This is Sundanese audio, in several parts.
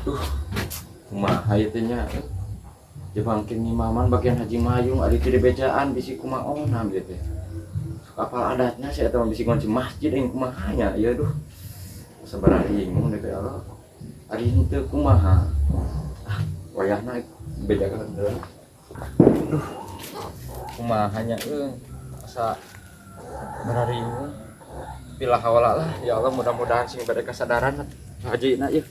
Duh, kumaha ieu teh nya? Jebangkeun ngimaman bagian Haji Mayung ari teu dibejaan bisi kumaona ieu teh. Sok apal adatnya si eta mah bisi ngunci masjid aing kumaha nya ieu duh. Asa bararingung deh ya Allah. Ari henteu kumaha? Ah, wayahna bejakeun heula. Duh. Kumaha nya euy. Asa bararingung. Pilah hawala lah ya Allah, mudah-mudahan sing bade kasadaran Haji na ieu.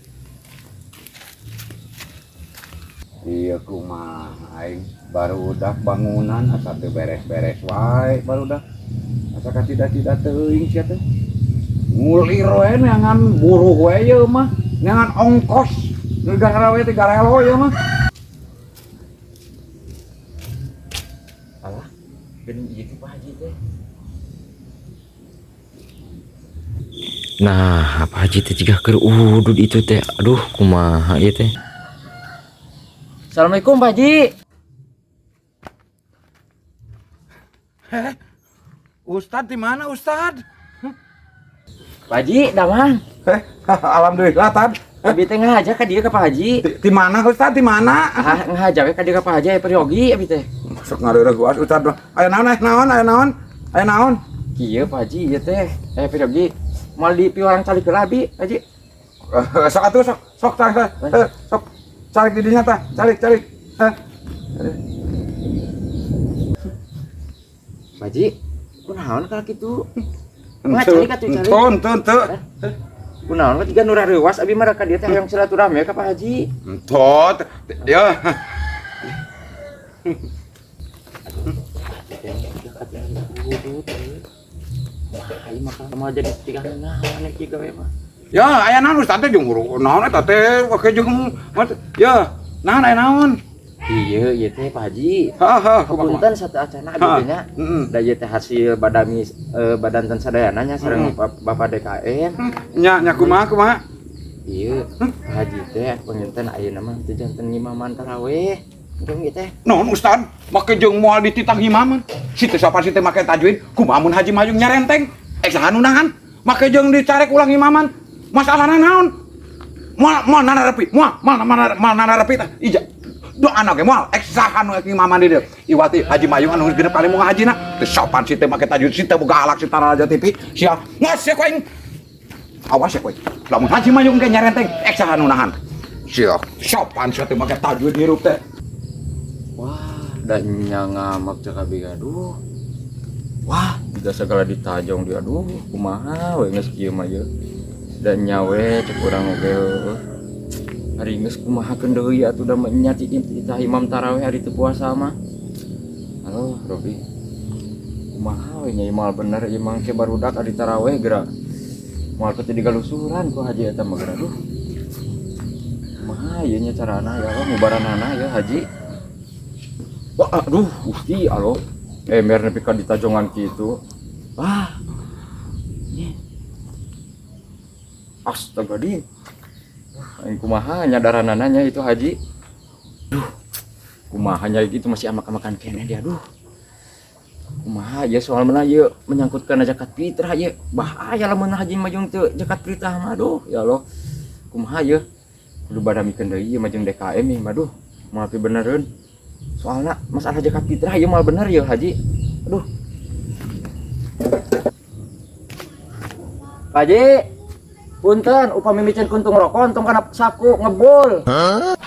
Iya kumaha aing barudak bangunan asa teu beres-beres wae barudak. Asa kacida-cida teuing sia teh. Ngulir we neangan buruh we ieu mah, neangan ongkos. Negara we teh garelo ieu mah. Alah, geuning ieu teh Pak Haji teh. Nah, Pak Haji teh jiga keur udud itu teh. Aduh, kumaha ieu teh. Assalamualaikum Pak Haji. Heh. Ustad di mana Ustad? Pak Haji, damang. Heh, alhamdulillah Tad. Abi teh ngajak ka dieu ka Pak Haji. Di mana Ustad? Di mana? Ah, ngajak we ka dieu ka Pak Haji aya peryogi abi teh. Sok ngareureuh Ustad. Aya naon, aya naon, aya naon? Aya naon? Kieu Pak Haji ieu teh. Aya peryogi. Moal di piwarang calik heula abi, Haji. Sok atuh sok, sok calik, sok. Calik di dinya tah, calik, calik. Pak Haji, kunaon kalau kitu? Mah calik atuh calik. Ente, ente, ente. Kunaon mah tiga nu rareuwas abi mah ka dieu teh hayang silaturahmi ka Pak Haji. Ente, ya. Wah, jadi tiga naon iki gawe mah. Ya, aya naon Ustaz teh jeung huruf naon eta teh oke jeung ya, naon aya naon? Iya, ieu teh Pak Haji. Heeh, heeh, punten satu acana abi teh nya. Heeh. Da ieu teh hasil badami badanten sadayana nya sareng Bapak DKM. Nya, nya kumaha kumaha? Iya, Pak Haji teh panginten ayeuna mah teu janten ngimaman tarawih. Jeung ieu teh. Naon Ustaz? Make jeung moal dititah ngimaman. Si teh sapa si teh make tajwid, kumaha mun Haji Mayung nyarenteng? Saha nu nahan? Make jeung dicarek ulang imaman. Masalahna naon? Moal moal nanarepi, moal moal moal nanarepi tah. Ija. Doana ge moal ek saha nu ek imaman di dieu. Iwati Haji Mayung anu genep kali mau ngahajina. Teu sopan si teh make tajwid, si teh boga alak si taraja TV. Sia ngos sia ku aing. Awas sia ku aing. Lamun Haji Mayung ge nyarenteng, ek saha nu nahan. Sia sopan sia teh make tajwid hirup teh. Wah, da nya ngamak cek abi aduh. Wah, juga segala ditajong dia aduh, kumaha we geus kieu mah ieu. Da nya we cek urang oge heueuh. Ari geus kumaha keun deui atuh da mah nya titah imam tarawih hari teu puasa mah. Halo, Robi. Kumaha we nya moal bener ieu mah ke barudak ari tarawih geura. Moal teu digalusuran ku haji eta mah geura duh. Kumaha ieu nya carana ya Allah mubaranana ya haji. Wah, aduh, Gusti Allah. Ember nepi ka ditajongan kitu. Wah. Astaga di. Aing kumaha nyadaranana nya itu haji. Duh. Kumaha nya gitu masih amak-amakan keneh dia aduh. Kumaha ya soal mana ieu menyangkut kana zakat fitrah ieu. Bahaya lamun haji majung teu zakat fitrah mah aduh ya Allah. Kumaha ieu? Kudu badamikeun deui ieu mah jeung DKM ieu mah aduh. Moal pi benereun. Soalna masalah zakat fitrah ieu moal bener ieu haji. Aduh. Pak Haji, punten upami micen kuntung rokok untung kana saku ngebul. Hah?